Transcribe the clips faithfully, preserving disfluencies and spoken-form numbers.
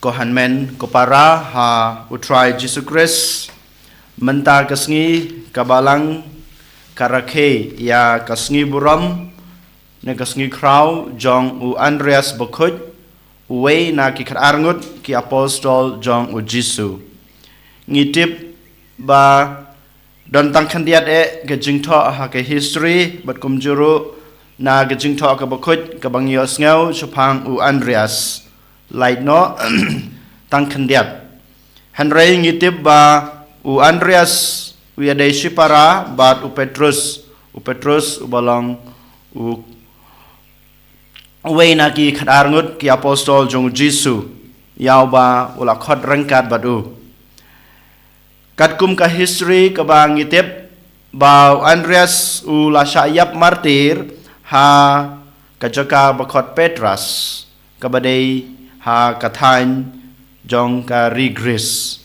Ko hynmen ko para ha U Trai Jisu Khrist, mynta ka sngi ka Balang ka rakhe ïa ka sngi burom ne ka sngi khraw jong u Andreas Bakhuid, uwei na ki khatar ngut ki apostol jong u Jisu. Ngi tip ba don tang khyndiat eh ka jingthoh ha ka history, bad kumjuh ruh na ka jingthoh ka bakhuid kaba ngi ïohsngew shaphang u Andreas. Lait noh tang khyndiat. Hynrei ngi tip ba u Andreas u ïadei shipara bad u Petrus. U Petrus uba long u uwei na ki khatar ngut ki apostol jong u Jisu, ïa uba u la khot ryngkat bad u. Katkum ka history kaba ngi tip ba u Andreas u la shah ïap martir ha ka jaka ba khot Patras, kaba dei ha ka thaiñ jong ka ri Greece.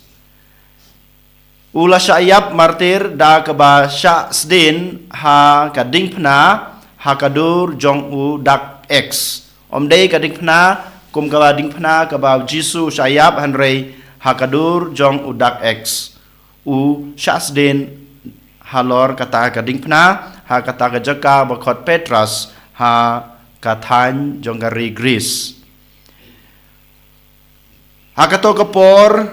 U la shah ïap martir da kaba shah sdien ha ka diengphna ha ka dur jong u dak X. Ym dei ka diengphna kum kaba diengphna kaba u Jisu u shah ïap, hynrei ha ka dur jong u dak X. U shah sdien halor kata ka diengphna ha kata ka jaka ba khot Patras ha ka thaiñ jong ka ri Greece. Ha kato ka por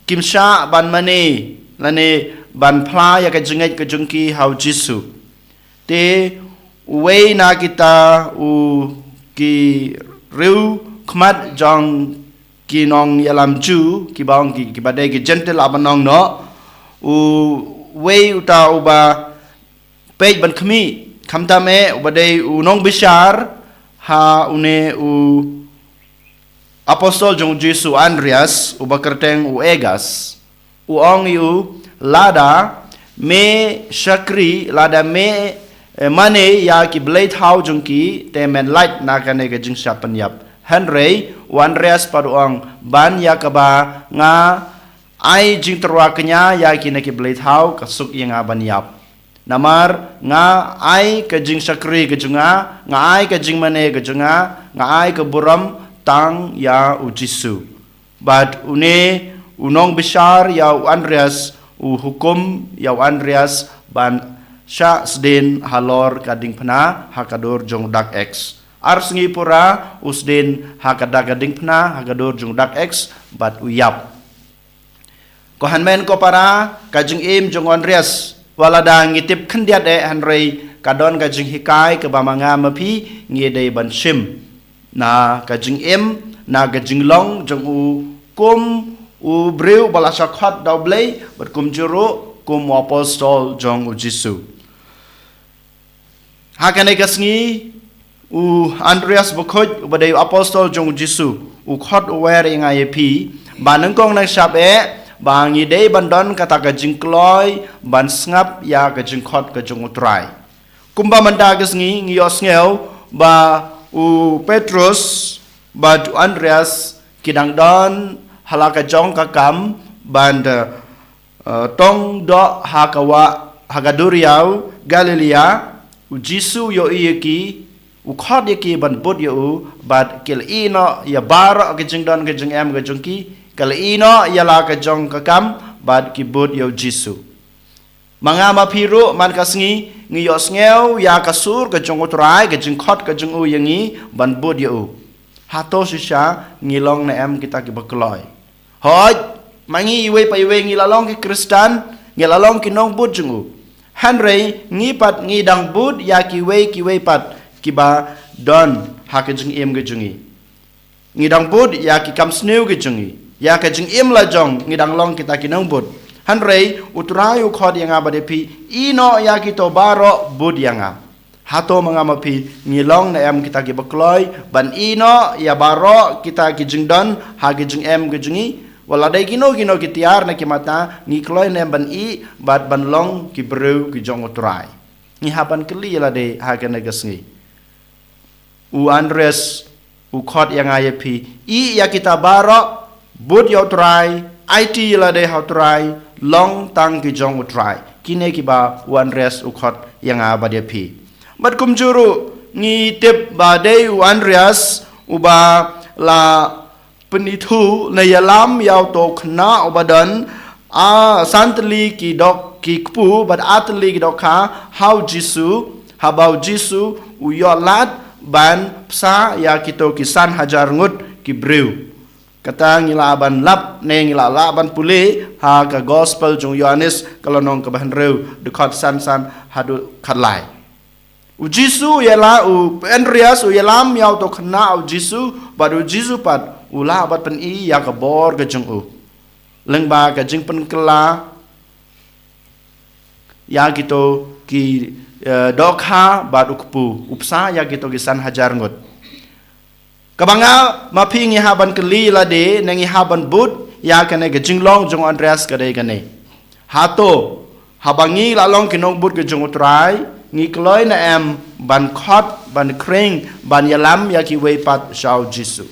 kim shah ban mane lane ban phla ïa ka jingngeit ka jong ki ha u Jisu. Te uwei na kita u ki riewkhmat jong ki nongïalam Jiw, kiba ong ki, kiba dei ki Jentil, haba ong noh, uwei uta uba peit ban khmih, khamtam eh uba dei u nongbishar ha une u apostol jong u Jisu, Andreas, uba kyrteng u Aegas. U ong ïa u, lada me shakri, lada me, eh, mane ïa ki blei thaw jong ki, te men lait na kane ka jingshah pynïap. Hynrei u Andreas pat u ong, ban ïa kaba nga ai jingtyrwa kñia ïa kine ki blei thaw, ka suk ïa nga ban ïap. Namar nga ai ka jingshakri ka jong nga, nga ai ka jingmane ka jong nga, nga ai ka burom tang ïa u Jisu. Bad une u nongbishar ïa u Andreas u hukum ïa u Andreas ban shah sdien halor ka diengphna ha ka dur jong u dak X. Ar sngi pura u sdien ha ka dak ka diengphna ha ka dur jong u dak X bad u ïap. Ko hynmen ko para, ka jingim jong u Andreas, wat lada ngi tip khyndiat eh, hynrei ka don ka jinghikai kaba ma nga ma phi ngi dei ban shim. Na ka jingim, na ka jinglong jong u kum u briew ba la shah khot da u Blei, bad kumjuh ruh kum u apostol jong u Jisu. Ha kane ka sngi, u Andreas Bakhuid, uba dei u apostol jong u Jisu, u khot u wer ïa nga ïa phi ba nyngkong nyngshap eh ba ngi dei ban don kata ka jingkloi ban sngap ïa ka jingkhot ka jong u Trai. Kumba mynta ka sngi ngi ïohsngew ba u Petrus bad u Andreas ki dang don ha la ka jong ka kam ban da, eh, tong doh ha ka wah, ha ka duriaw Galilea. U Jisu u ïohi ïa ki, u khot ïa ki ban bud ïa u, bad ki la ïehnoh ïa baroh ka jingdon ka jingem ka jong ki, ki la ïehnoh ïa la ka jong ka kam, bad ki bud ïa u Jisu. Ma nga ma phi ruh man ka sngi ngi ïohsngew ïa ka sur ka jong u Trai, ka jingkhot ka jong u ïa ngi ban bud ïa u. Hato shisha ngi long ne em kita kiba kloi? Hooid, ma ngi iwei pa iwei ngi la long ki Khristan, ngi la long ki nongbud jong u. Hynrei ngi pat ngi dang bud ïa kiwei kiwei pat kiba don ha ka jingim ka jong ngi. Ngi dang bud ïa ki kam sniew ki jong ngi, ïa ka jingim la jong ngi dang long kita ki nongbud. Hynrei u Trai u khot ïa nga bad ïa phi, ïehnoh ïa kito baroh, bud ïa nga. Hato ma nga ma phi ngi long ne em kita kiba kloi ban ïehnoh ïa baroh kita ki jingdon ha ki jingem ki jong ngi? Wat la dei kino kino ki tiar na ki mata, ngi kloi ne em ban ïeh bad ban long ki briew ki jong u Trai? Ngi hap ban kylli ïa lade ha kane ka sngi. U Andreas u khot ïa nga ïa phi, ïeh ïa kita baroh, bud ïa u Trai, aiti ïa lade ha u Trai, long tang ki jong u Trai. Kine kiba u Andreas u khot ïa nga bad ïa phi. Bad kumjuh ruh ngi tip ba dei u Andreas uba la pynithuh ne ïalam ïa uto u khynnah uba don a san tylli ki dok ki kpu bad ar tylli ki dohkha ha u Jisu, haba u Jisu u ïoh lad ban bsa ïa kito ki san hajar ngut ki briew. Kata ngi lah ban lap ne ngi lah lah ban pule ha ka gospel jong u Ïoannis ka lynnong kaba hynriew, dkhot san san haduh khatlai. U Jisu u ïalam, u Andreas u ïalam ïa uto u khynnah ha u Jisu, bad u Jisu pat u lah ban pyni ïa ka bor ka jong u lyngba ka jingpynkylla ïa kito ki, eh, dohkha bad u kpu, u bsa ïa kito ki san hajar ngut. Kaba nga ma phi ngi hap ban kylli lade ne ngi hap ban bud ïa kane ka jinglong jong u Andreas ka dei kane. Hato haba ngi la long ki nongbud ka jong u Trai, ngi kloi ne em ban khot, ban khring, ban ïalam ïa kiwei pat sha u Jisu?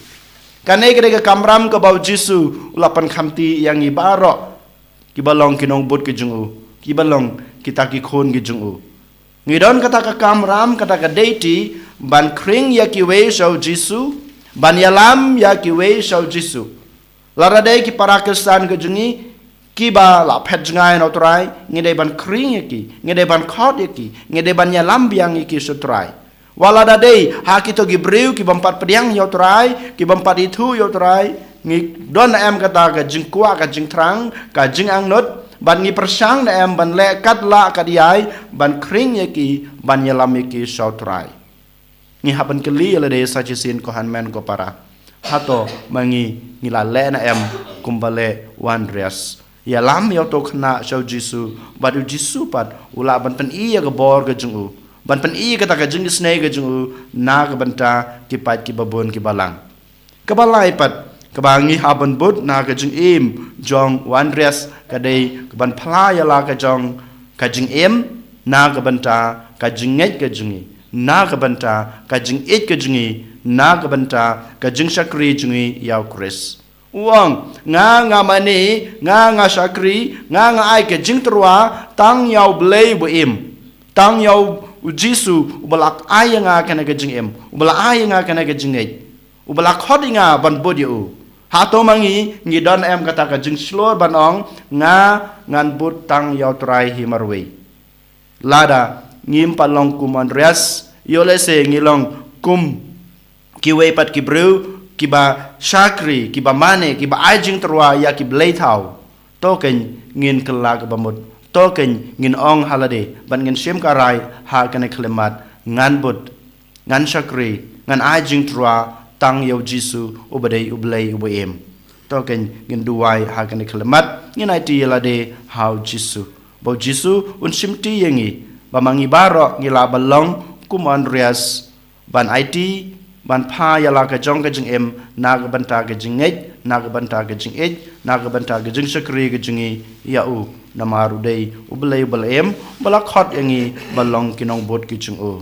Kane ka dei ka kamram kaba u Jisu u la pynkhamti ïa ngi baroh kiba long ki nongbud ki jong u, kiba long kita ki khun ki jong u. Ngi don kata ka kamram, kata ka duty ban khring ïa kiwei sha u Jisu, ban ïalam ïa kiwei sha u Jisu. Lada dei ki para Khristan ki jong ngi kiba la phet jngai na u Trai, ngi dei ban khring ïa ki, ngi dei ban khot ïa ki, ngi dei ban ïalam biang ïa ki sha u Trai. Wat lada dei ha kito ki briew ki bym pat pdiang ïa u Trai, ki bym pat ithuh ïa u Trai, ngi don ne em kata ka jingkwah, ka jingthrang, ka jingangnud, bad ngi pyrshang ne em ban leh katba lah katba ïai ban khring ïa ki, ban ïalam ïa ki sha u Trai? Ngi hap ban kylli ïa lade sa shisien, ko hynmen ko para. Hato ma ngi ngi la leh ne em kumba leh u Andreas? Ïalam ïa uto u khynnah sha u Jisu, bad u Jisu pat u lah ban pyni ïa ka bor ka jong u, ban pyni ïa kata ka jingisynei ka jong u na ka bynta ki paid kiba bun kiba lang. Kaba lai pat kaba ngi hap ban bud na ka jingim jong u Andreas ka dei ka ban phla ïa la ka jong ka jingim na ka bynta ka jingngeit ka jong ngi, na ka bynta ka jingïeit ka jong ngi, na ka bynta ka jingshakri jong ngi ïa u Khrist. U ong, nga nga mane, nga nga shakri, nga nga ai ka jingtyrwa tang ïa u Blei uba im, tang ïa u Jisu uba la ai ïa nga kane ka jingim, uba la ai ïa nga kane ka jingngeit, uba la khot ïa nga ban bud ïa u. Hato ma ngi ngi don em kata ka jingshlur ban ong, nga ngan bud tang ïa u Trai hi marwei? Lada ngim pat long kum u Andreas, ïoh lehse ngi long kum kiwei pat ki briew kiba shakri, kiba mane, kiba ai jingtyrwa ïa ki blei thaw. To kein ngin kylla kaba mut, to kein ngin ong ha lade bad ngin shim ka rai ha kane ka khyllipmat, ngan bud, ngan shakri, ngan ai jingtyrwa tang ïa u Jisu uba dei u Blei uba im. To kein ngin duwai ha kane ka khyllipmat, ngin aiti ïa lade ha u Jisu, ba u Jisu un shimti ïa ngi, ba ma ngi baroh ngi lah ban long kum u Andreas, ban aiti, ban phla ïa la ka jong ka jingim na ka bynta ka jingngeit, na ka bynta ka jingïeit, na ka bynta ka jingshakri ka jong ngi ïa u. Namar u dei u Blei uba la im, uba la khot ïa ngi ban long ki nongbud ki jong u.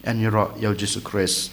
Yn ïaroh ïa u Jisu Khrist.